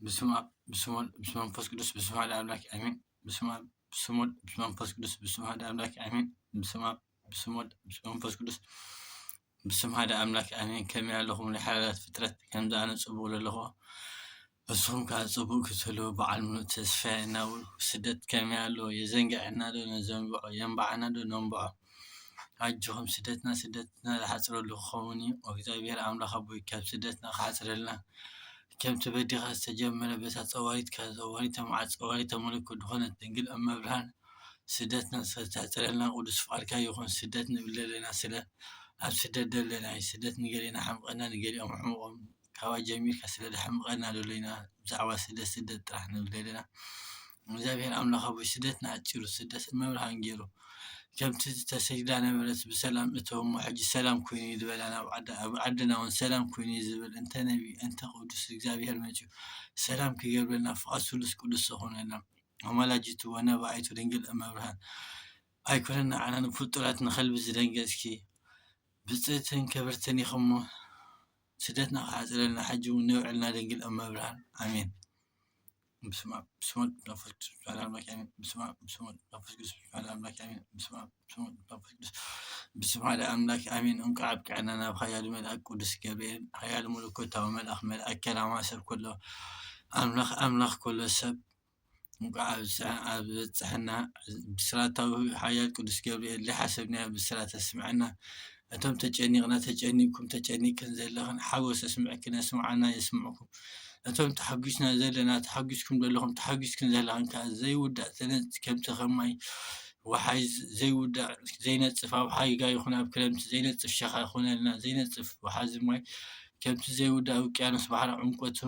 ብስም ኣብ ብስም ወልድ ብስም መንፈስ ቅዱስ ብስም ሓደ ኣምላክ ኣሜን። ብስም ኣብ ብስም ወልድ ብስም መንፈስ ቅዱስ ብስም ሓደ ኣምላክ ኣሜን። ብስም ኣብ ብስም ወልድ ብስም መንፈስ ቅዱስ ብስም ሓደ ኣምላክ ኣሜን። ከመይ ኣለኹም ንሓላላት ፍጥረት? ከምዚ ኣነ ጽቡቕ ዘለኹ ንስኹም ከኣ ጽቡቕ ክትህልዉ በዓል ምሉእ ተስፋ እየ። እናበልኩ ስደት ከመይ ኣሎ? የዘንግዐና ዶ ነዘንግዖ? የንብዓና ዶ ነንብዖ? ኣጆኹም ስደትና ስደትና ዝሓጽረሉ ክኸውን እዩ። እግዚኣብሔር ኣምላኽ ኣቦይ ካብ ስደትና ክሓጽረልና፣ ከምቲ በዲኻ ዝተጀመረ በታ ጸዋሪትካ ጸዋሪተ መዓት ጸዋሪተ መለኮት ዝኾነት ድንግል እመብርሃን ስደትና ዝተሕጽረልና ቅዱስ ፍቓድካ ይኹን። ስደት ንብል ዘለና ስለ ኣብ ስደት ዘለና እዩ። ስደት ንገሌና ሓምቐና ንገሊኦም ሕምቖም ካባ ጀሚርካ ስለ ደሕምቐና ደሎ ኢና ብዛዕባ ስደት ስደት ጥራሕ ንብል ዘለና። እግዚኣብሔር ኣምላኽ ኣቦይ ስደትና ኣጭሩ ስደት እመብርሃን ገይሩ ከምቲ ተሰዲዳ ነበረት ብሰላም እተው እሞ ሕጂ ሰላም ኮይኑ እዩ ዝበላ ናብ ዓዲ ኣብ ዓድና እውን ሰላም ኮይኑ እዩ ዝብል እንተ ነቢ እንተ ቅዱስ እግዚኣብሔር መፅዩ ሰላም ክገብረልና ፍቓድ ስሉስ ቅዱስ ዝኾነና ኣማላጅቱ ወነባይቱ ድንግል እመብርሃን ኣይኮነን ንዓና ንፍጡራት ንኸልቢ ዝደንገፅኪ ብፅእትን ክብርትን ኢኹሞ ስደትና ክሓፅረልና ሕጂ እውን ንውዕልና ድንግል እመብርሃን ኣሜን። በስመ ኣብ በስመ ወልድ በመንፈስ ቅዱስ በስመ ኣብ በስመ ወልድ በመንፈስ ቅዱስ በስመ ኣብ በስመ ወልድ በመንፈስ ቅዱስ በስመ ሓደ ኣምላክ ኣሜን። እንኳዕ ኣብቅዐና ናብ ሓያሉ መልኣክ ቅዱስ ገብርኤል ሓያሉ መለኮታዊ መልኣክ መልኣክ ከራማ ሰብ ኮሎ ኣምላኽ ኣምላኽ ኮሎ ሰብ እንኳዕ ኣብ ዝበፅሐና ብስራታዊ ሓያል ቅዱስ ገብርኤል ዘይሓሰብናዮ ብስራት ኣስምዐና። እቶም ተጨኒቕና ተጨኒቕኩም ተጨኒቕክን ዘለኽን ሓጎስ ኣስምዕክን ኣስምዓና የስምዕኩም። እቶም ተሓጒስና ዘለና ተሓጒስኩም ዘለኹም ተሓጒስክን ዘለኽን ከዓ ዘይውዳእ ተነፅ ከምቲ ከማይ ወሓይ ዘይውዳእ ዘይነፅፍ ኣብ ሓይጋ ይኹን ኣብ ክረምቲ ዘይነፅፍ ሸኻ ይኹነልና ዘይነፅፍ ወሓዚ ማይ ከምቲ ዘይውዳእ ውቅያኖስ ባሕሪ ዕምቆቱ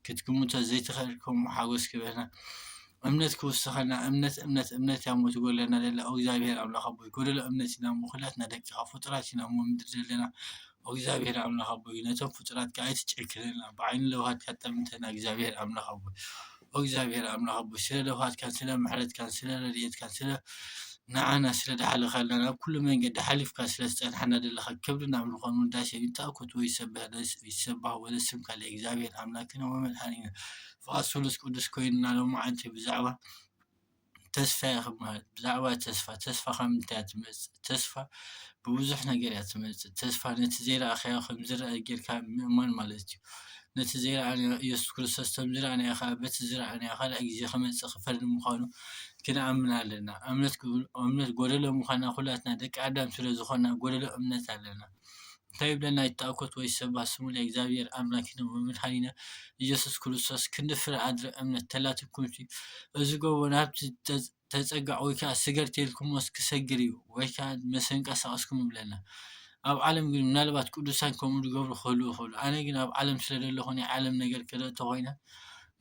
ክትግምቶ ዘይትኽእል ከምኡ ሓጎስ ክበና እምነት ክውስኸልና እምነት እምነት እምነት እያ እሞ ትጎለና ዘላ እግዚኣብሔር ኣምላኽ ኣቦይ ጎደሎ እምነት ኢና እሞ ኩላትና ደቅኻ ፍጡራት ኢና እሞ ምድሪ ዘለና እግዚኣብሔር ኣምላኽ ኣቦይ ነቶም ፍጡራት ከዓ ኣይትጨክነልና ብዓይኒ ለውሃትካ ጠምተና እግዚኣብሔር ኣምላኽ ኣቦይ እግዚኣብሔር ኣምላኽ ኣቦይ ስለ ለውሃትካን ስለ ምሕረትካን ስለ ረድኤትካን ስለ ንዓና ስለ ደሓለኻልና ናብ ኩሉ መንገዲ ሓሊፍካ ስለ ዝፀንሓና ዘለኻ ክብርን ኣምልኾን ውዳሴን ይተኣኮት ወይሰብሕ ይሰባህ ወለ ስምካ ለእግዚኣብሔር ኣምላክና ወመድሓኒና ፍቓድ ስሉስ ቅዱስ ኮይንና ሎማዓንቲ ብዛዕባ ተስፋ እየ ክመሃር ብዛዕባ ተስፋ ተስፋ ካብ ምንታይ እያ ትመፅእ ተስፋ ብብዙሕ ነገር እያ ትመፅእ ተስፋ ነቲ ዘይረኣኻዮ ከም ዝረአ ጌርካ ምእማን ማለት እዩ ነቲ ዘይረኣናዮ ኢየሱስ ክርስቶስ ከም ዝረኣናዮ ከዓ በቲ ዝረኣናዮ ካልኣይ ግዜ ክመፅእ ክፈርድ ምዃኑ ክንኣምን ኣለና። እምነት እምነት ጎደሎ ምዃንና ኩላትና ደቂ ኣዳም ስለ ዝኾንና ጎደሎ እምነት ኣለና። እንታይ ይብለና ይተኣኮት ወይ ሰባ ስሙ ለእግዚኣብሔር ኣምላኪነ ወመድሓኒነ ኢየሱስ ክርስቶስ ክንዲ ፍረ ኣድሪ እምነት ተላትኩምሲ እዚ ጎቦ ናብቲ ተጸጋዕ ወይ ከዓ ስገር ተልኩሞስ ክሰግር እዩ ወይ ከዓ መሰንቀሳቀስኩም ይብለና። ኣብ ዓለም ግን ምናልባት ቅዱሳን ከምኡ ዝገብሩ ክህልዉ ይኽእሉ። ኣነ ግን ኣብ ዓለም ስለ ዘለኹ ናይ ዓለም ነገር ክርኢ ተኾይነ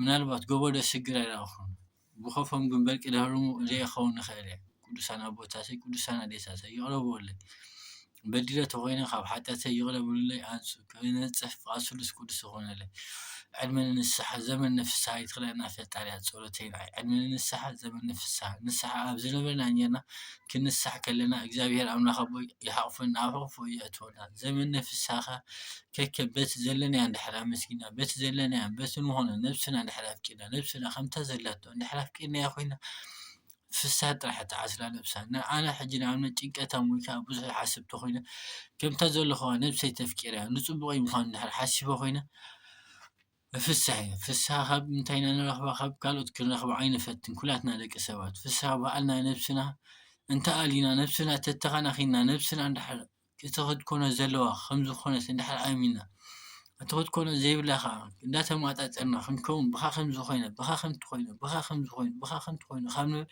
ምናልባት ጎቦ ደስግር ኣይረኣኹን። ብኸፎም ግን በርቂ ደህርሙ ዘይኸውን ንኽእል እየ። ቅዱሳን ኣቦታተይ፣ ቅዱሳን ኣዴታተይ ይቕረብወለይ። በዲለ ተኾይነ ካብ ሓጢኣተይ ይቕረ ብሉለይ ኣንሱ ክነጽፍ ፍቓድ ስሉስ ቅዱስ ይኾነለይ። ዕድመ ንንስሓ ዘመን ንፍስሓ ይትኽለና ፈጣሪያ ጸሎተይ ንዓይ ዕድመ ንንስሓ ዘመን ንፍስሓ ንስሓ ኣብ ዝነበርና ኔርና ክንንሳሕ ከለና እግዚኣብሔር ኣምላኽ ኣቦ ይሓቕፈና ኣብ ሕቕፎ የእትወና ዘመን ንፍስሓ ከከ በቲ ዘለናያ እንድሕር ኣመስጊና በቲ ዘለናያ በቲ ንኾነ ነብስና እንድሕር ኣፍቂድና ነብስና ከምታ ዘላቶ እንድሕር ኣፍቂድናያ ኮይና ፍስሃ ጥራሕ እታ ዓስላ ነብሳ። ንኣነ ሕጂ ንኣብነት ጭንቀታም ወይ ከዓ ብዙሕ ይሓስብ ተኾይነ፣ ከምታ ዘለኹዋ ነብሰይ ተፍቂረ እያ፣ ንጽቡቐይ ምዃኑ እንድሕር ሓሲበ ኮይነ፣ እፍሳህ እየ። ፍስሃ ካብ ምንታይ ኢና ንረኽባ? ካብ ካልኦት ክንረኽባ ኣይንፈትን፣ ኩላትና ደቂ ሰባት። ፍስሃ ባዕልና ነብስና እንተኣሊና፣ ነብስና ተተኻናኺንና፣ ነብስና እንድሕር እቲ ክትኮኖ ዘለዋ ከም ዝኾነት እንድሕር ኣሚንና፣ እቲ ክትኮኖ ዘይብላ ኸዓ እንዳተመጣጠርና ክንከውን፣ ብኻ ከምዚ ኮይነ፣ ብኻ ከምቲ ኮይነ፣ ብኻ ከምዚ ኮይኑ፣ ብኻ ከምቲ ኮይኑ ካብ ንብል፣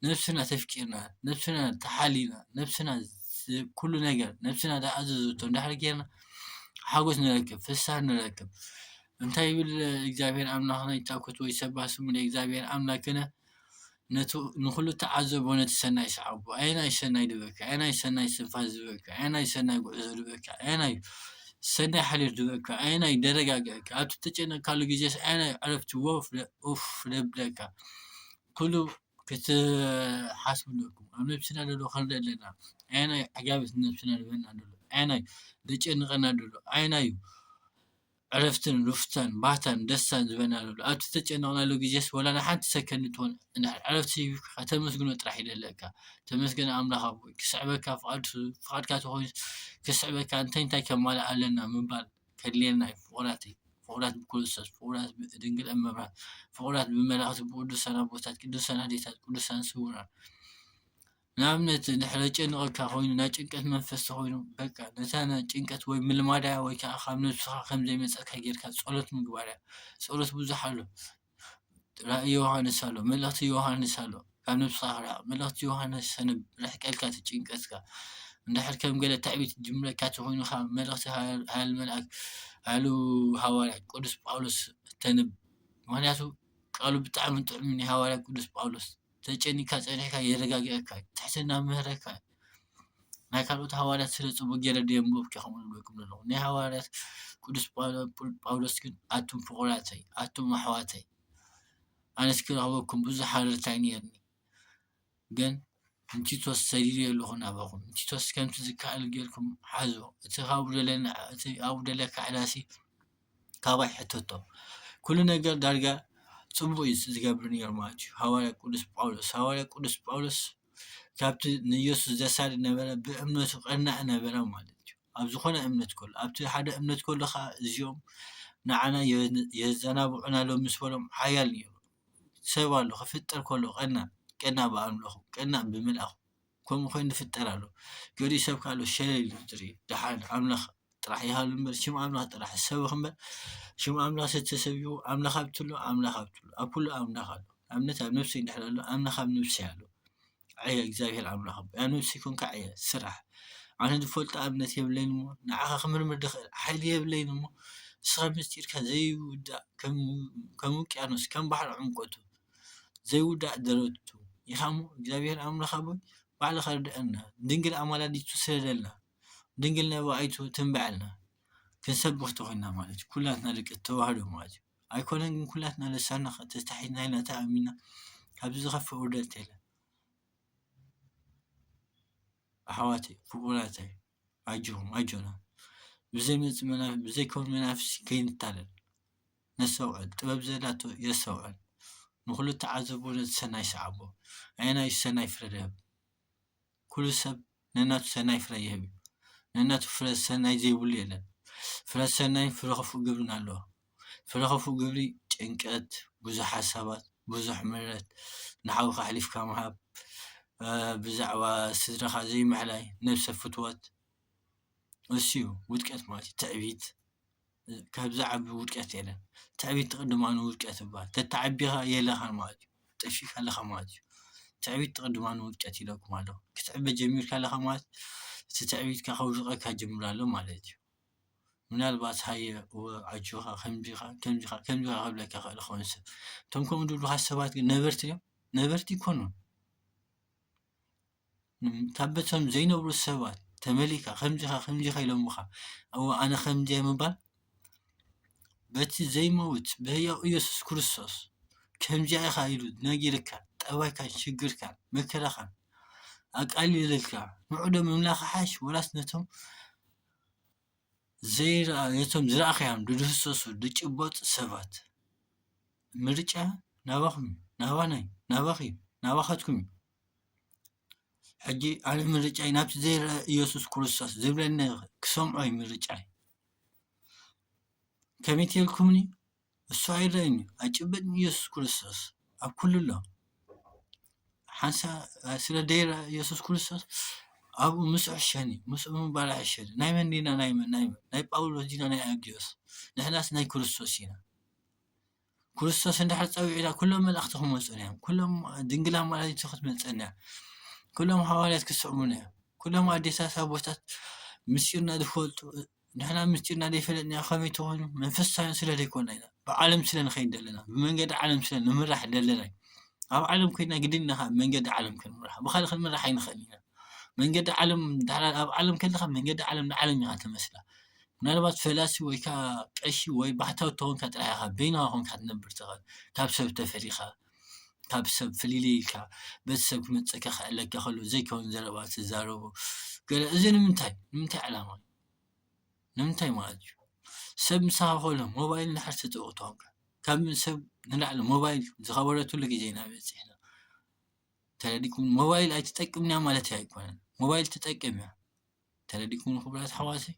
ነብስና ተፍቂርና፣ ነብስና ተሓሊና፣ ነብስና ዝ-፣ ኩሉ ነገር፣ ነብስና ዝኣዘዘቶ እንድሕር ጌርና፣ ሓጎስ ንረክብ፣ ፍስሃ ንረክብ። እንታይ ይብል እግዚኣብሔር ኣምላኽና? ይታኮት ወይ ሰባህ ስሙ ለእግዚኣብሔር ኣምላክነ። ነቲ፣ ንኹሉ ተዓዘቦ፣ ነቲ ሰናይ ሰዓቦ። ኣየናይ ሰናይ ድበካ? ኣየናይ ሰናይ ስንፋስ ዝበካ? ኣየናይ ሰናይ ጉዕዞ ድበካ? ኣየናይ ሰናይ ሓሊር ድበካ? ኣየናይ ደረጋግአካ? ኣብቲ ተጨነቅካሉ ግዜስ ኣየናይ ዕረፍቲ ወፍ ደ-፣ ኡፍ ደብለካ? ኩሉ ክትሓስቡ ኣለኩም። ኣብ ነብስና ደሎ ክንርኢ ኣለና። ኣየናይ ዕጋበት ነብስና ዝበና ደሎ? ኣየናይ ዘጨንቀና ደሎ? ኣየናይ እዩ? ዕረፍትን ሩፍታን ባህታን ደስታን ዝበናለሉ ኣብቲ ተጨነቕናሉ ግዜስ ወላ ንሓንቲ ሰከንድ ትኾን እንድሕር ዕረፍቲ ሂብካ ከተመስግኖ ጥራሕ ይደለካ። ተመስገን ኣምላኽ ኣቦይ፣ ክስዕበካ ፍቓድ ፍቓድካ ተኾይኑ ክስዕበካ እንታይ እንታይ ከማልእ ኣለና ምባል ከድልየና እዩ። ፍቑራተይ፣ ፍቑራት ብክርስቶስ፣ ፍቑራት ብድንግል እመብርሃን፣ ፍቑራት ብመላእኽቲ ብቅዱሳን ኣቦታት፣ ቅዱሳን ኣዴታት፣ ቅዱሳን ስውራን ንኣብነት እንድሕር ዘጨንቐካ ኮይኑ ናይ ጭንቀት መንፈስ ተኾይኑ በቃ ነታ ናይ ጭንቀት ወይ ምልማዳ ወይ ከዓ ካብ ነብስኻ ከም ዘይመፀካ ጌርካ ፀሎት ምግባር እያ። ፀሎት ብዙሕ ኣሎ። ራእይ ዮሃንስ ኣሎ፣ መልእኽቲ ዮሃንስ ኣሎ። ካብ ነብስኻ ርሓቕ። መልእኽቲ ዮሃንስ ሰንብ ርሕቀልካ እቲ ጭንቀትካ። እንድሕር ከም ገለ ትዕቢት ጅምረካ ተኾይኑ ካብ መልእኽቲ ሃል- ሃል መልኣክ ሃሉ ሃዋርያ ቅዱስ ጳውሎስ ተንብ። ምክንያቱ ቃሉ ብጣዕሚ ጥዑም ናይ ሃዋርያ ቅዱስ ጳውሎስ። ተጨኒካ ጸኒሕካ የረጋግዐካ፣ ትሕትና ምህረካ። ናይ ካልኦት ሃዋርያት ስለ ጽቡቅ ገይረ ድየ ኣንበብኩ ከምኡ ዝብለኩም ዘለኹ። ናይ ሃዋርያት ቅዱስ ጳውሎ- ጳውሎስ ግን ኣቱም ፍቑራተይ፣ ኣቱም ኣሕዋተይ፣ ኣነስ ክረኽበኩም ብዙሕ ሃረርታ እዩ ነይርኒ። ግን ንቲቶስ ሰዲደዮ ኣለኹ ናባኹም። ንቲቶስ ከምቲ ዝከኣል ጌርኩም ሓዝዎ። እቲ ካብኡ ደለና- እቲ ኣብኡ ደለካ ዕላሲ ካባይ ሕተቶ። ኩሉ ነገር ዳርጋ ጽቡቕ እዩ ዝገብር ነይሩ ማለት እዩ። ሃዋርያ ቅዱስ ጳውሎስ፣ ሃዋርያ ቅዱስ ጳውሎስ ካብቲ ንኢየሱስ ዘሳድድ ነበረ፣ ብእምነቱ ቀናእ ነበረ ማለት እዩ። ኣብ ዝኾነ እምነት ከሎ፣ ኣብቲ ሓደ እምነት ከሎ ኸዓ እዚኦም ንዓና የ- የዘናብዑና ኣለዉ ምስ በሎም ሓያል ነይሩ። ሰብ ኣሎ ክፍጠር ከሎ ቀናእ፣ ቀናእ ብኣምልኾ፣ ቀናእ ብምልኣኹ። ከምኡ ኮይኑ ይፍጠር ኣሎ። ገሊኡ ሰብ ከ ኣሎ ሸለል ኢሉ ዝርኢ። ደሓን ኣምላኽ ጥራሕ ይሃሉ እምበር፣ ሽም ኣምላኽ ጥራሕ ዝሰብኽ እምበር፣ ሽም ኣምላኽ ተሰቢኹ ኣምላኽ ኣብትሉ፣ ኣምላኽ ኣብትሉ፣ ኣብ ኩሉ ኣምላኽ ኣሎ። ኣብነት ኣብ ነብሰይ እንድሕር ኣሎ፣ ኣምላኽ ኣብ ነብሰይ ኣሎ። ኣየ እግዚኣብሔር ኣምላኽ ኣቦ፣ ኣብ ነብሰይ ኮንካ ኣየ ስራሕ። ኣነ ዝፈልጦ ኣብነት የብለይን እሞ፣ ንዓኻ ክምርምር ድኽእል ሓይሊ የብለይን እሞ፣ ንስኻ ምስጢርካ ዘይውዳእ ከም- ከም ውቅያኖስ፣ ከም ባሕሪ ዕምቆቱ ዘይውዳእ ደረቱ ኢኻ እሞ፣ እግዚኣብሔር ኣምላኽ ኣቦይ፣ ባዕልኻ ርድኣና። ድንግል ኣማላዲቱ ስደደልና። ድንግል ነባይቱ ትንበዐልና። ክንሰብኽ ተኾይንና ማለት እዩ። ኩላትና ደቂ ተዋህዶ ማለት እዩ። ኣይኮነን ግን ኩላትና ልሳንና ተታሒዝና ኢልና ተኣሚንና ካብዚ ዝኸፍእ ውርደት የለን። ኣሕዋተይ፣ ፍቑራተይ፣ ኣጆኹም፣ ኣጆና። ብዘይመጽእ መና- ብዘይከውን መናፍስቲ ከይንታለል። ነስተውዕል። ጥበብ ዘላቶ የስተውዕል። ንኹሉ ተዓዘቦ ነቲ ሰናይ ሰዓቦ። ኣየናይ ሰናይ ፍረ ደህብ? ኩሉ ሰብ ነናቱ ሰናይ ፍረ ይህብ እዩ። ነናቱ ፍረ ሰናይ ዘይብሉ የለን። ፍረ ሰናይን ፍረ ክፉእ ግብርን ኣለዎ። ፍረ ክፉእ ግብሪ ጭንቀት፣ ብዙሕ ሓሳባት፣ ብዙሕ ምረት፣ ንሓውካ ኣሕሊፍካ ምሃብ፣ እ፣ ብዛዕባ ስድራኻ ዘይምሕላይ፣ ነብሰ ፍትወት፣ እሱ እዩ ውድቀት ማለት እዩ። ትዕቢት፣ ካብ ዝዓቢ ውድቀት የለን። ትዕቢት ትቕድማ ንውድቀት ይበሃል። ተተዓቢኻ የለኻን ማለት እዩ። ጠፊእካ ኣለኻ ማለት እዩ። ትዕቢት ትቕድማ ንውድቀት ኢለኩም ኣለኹ። ክትዕበ ጀሚርካ ኣለኻ ማለት እቲ ትዕቢትካ ከውድቐካ ጀምር ኣሎ ማለት እዩ። ምናልባት ሃየ እወ ኣጆኻ ከምዚኻ ከምዚኻ ከምዚኻ ክብለካ ይኽእል ይኸውን ሰብ። እቶም ከምኡ ዝብሉኻ ሰባት ግን ነበርቲ እዮም? ነበርቲ ኣይኮኑን። ካብ በቶም ዘይነብሩ ሰባት ተመሊእካ ከምዚኻ ከምዚኻ ኢሎምኻ እወ ኣነ ከምዚ እየ ምባል በቲ ዘይመውት ብህያው ኢየሱስ ክርስቶስ ከምዚኣ ኢኻ ኢሉ ነጊርካ ጠባይካን ሽግርካን መከራኻን ኣቃሊልልካ ንዑ ዶ ምምላኽ ይሓይሽ ወላስ ነቶም ዘይረኣ ነቶም ዝረኣኽያም ዝድህሰሱ ዝጭበጡ ሰባት ምርጫ ናባኹም እዩ። ናባና እዩ። ናባኺ እዩ። ናባኻትኩም እዩ። ሕጂ ኣነ ምርጫይ ናብቲ ዘይረኣ ኢየሱስ ክርስቶስ ዝብለኒ ክሰምዖ እዩ ምርጫይ። ከመይ ትልኩምኒ? እሱ ኣይረኣይን እዩ። ኣይጭበጥን ኢየሱስ ክርስቶስ ኣብ ኩሉ ኣሎ። ሓንሳ ስለ ደይረኣ ኢየሱስ ክርስቶስ ኣብኡ ምስኡ ሕሸኒ፣ ምስኡ ምባል ኣይሕሸኒ። ናይ መን ዲና ናይ መን ናይ መን? ናይ ጳውሎስ ዲና ናይ ኣጊዮስ? ንሕናስ ናይ ክርስቶስ ኢና። ክርስቶስ እንድሕር ጸዊዑና ኩሎም መላእኽቲ ክመጹና እዮም። ኩሎም ድንግል ኣማላዲቱ ክትመጸና እያ። ኩሎም ሃዋርያት ክስዕሙና እዮም። ኩሎም ኣዴታት ኣቦታት ምስጢርና ዝፈልጡ ንሕና ምስጢርና ዘይፈለጥና ከመይ ትኾኑ? መንፈሳውያን ስለ ዘይኮና ኢና። ብዓለም ስለ ንኸይድ ዘለና፣ ብመንገዲ ዓለም ስለ ንምራሕ ዘለና እዩ። ኣብ ዓለም ኮይና ግድን ኢና ካብ መንገዲ ዓለም ክንምራሕ። ብኻልእ ክንምራሕ ኣይንኽእል ኢና። መንገዲ ዓለም ድሓር ኣብ ዓለም ከለኻ መንገዲ ዓለም ንዓለም ኢኻ ትመስላ። ምናልባት ፈላሲ ወይ ከዓ ቀሺ ወይ ባሕታዊ ተኾንካ ጥራሕ ኢኻ በይንኻ ኮንካ ትነብር ትኽእል። ካብ ሰብ ተፈሊኻ፣ ካብ ሰብ ፍልልይ ኢልካ፣ በቲ ሰብ ክመፀካ ክዕለካ ከሎ ዘይከውን ዘረባ ትዛረቦ። ገለ እዚ ንምንታይ? ንምንታይ ዕላማ? ንምንታይ ማለት እዩ? ሰብ ምሳኻ ከሎ ሞባይል እንድሕር ተጠወቅተዋካ ካብ ሰብ ንላዕሊ ሞባይል ዝኸበረትሉ ግዜ ኢና በፂሕና። ተረዲኩም? ሞባይል ኣይትጠቅምንያ ማለት ኣይኮነን። ሞባይል ትጠቅም እያ። ተረዲኩም? ክቡራት ኣሕዋተይ፣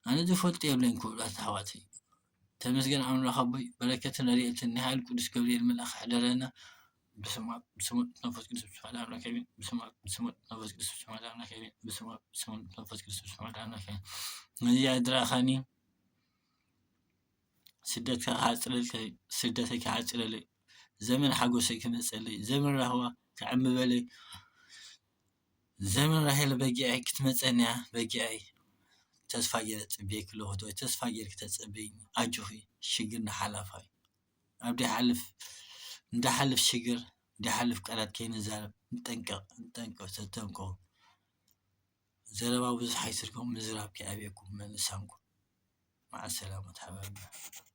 ኣነ ዝፈልጦ የብለይን። ክቡራት ኣሕዋተይ፣ ተመስገን ኣምላኽ ኣቦይ፣ በረከትን ረድኤትን ናይ ሓይል ቅዱስ ገብርኤል መልኣኽ ሕደረና። በስመ ኣብ፣ በስመ ወወልድ ወመንፈስ ቅዱስ፣ በስመ ኣብ፣ በስመ ኣብ፣ በስመ ወወልድ ወመንፈስ ቅዱስ፣ በስመ ኣብ፣ በስመ ኣብ፣ በስመ ወወልድ ወመንፈስ ቅዱስ፣ በስመ ኣብ፣ በስመ ወወልድ ወመንፈስ ቅዱስ። ነዚኣ ድረኻኒ ስደትካ ክዓጽለልካ፣ ስደተይ ክዓጽለለይ፣ ዘመን ሓጎሰይ ክመጸለይ፣ ዘመን ራህዋ ክዕምበለይ፣ ዘመን ራሄል በጊዐይ ክትመጸንያ በጊዐይ ተስፋ ገይረ ጽብየኪ ኣለኹ። ተስፋ ገይርኪ ተጸበይኒ። ኣጆኺ፣ ሽግር ንሓላፋይ። ኣብ ደይሓልፍ እንዳሓልፍ ሽግር ደይሓልፍ ቃላት ከይንዛረብ ንጠንቀቕ፣ ንጠንቀቕ፣ ተጠንቀቑ። ዘረባ ብዙሕ ኣይስርኩም፣ ምዝራብ ከይኣብየኩም መልሳንኩም። መዓ ሰላማ ተሓባበሩ።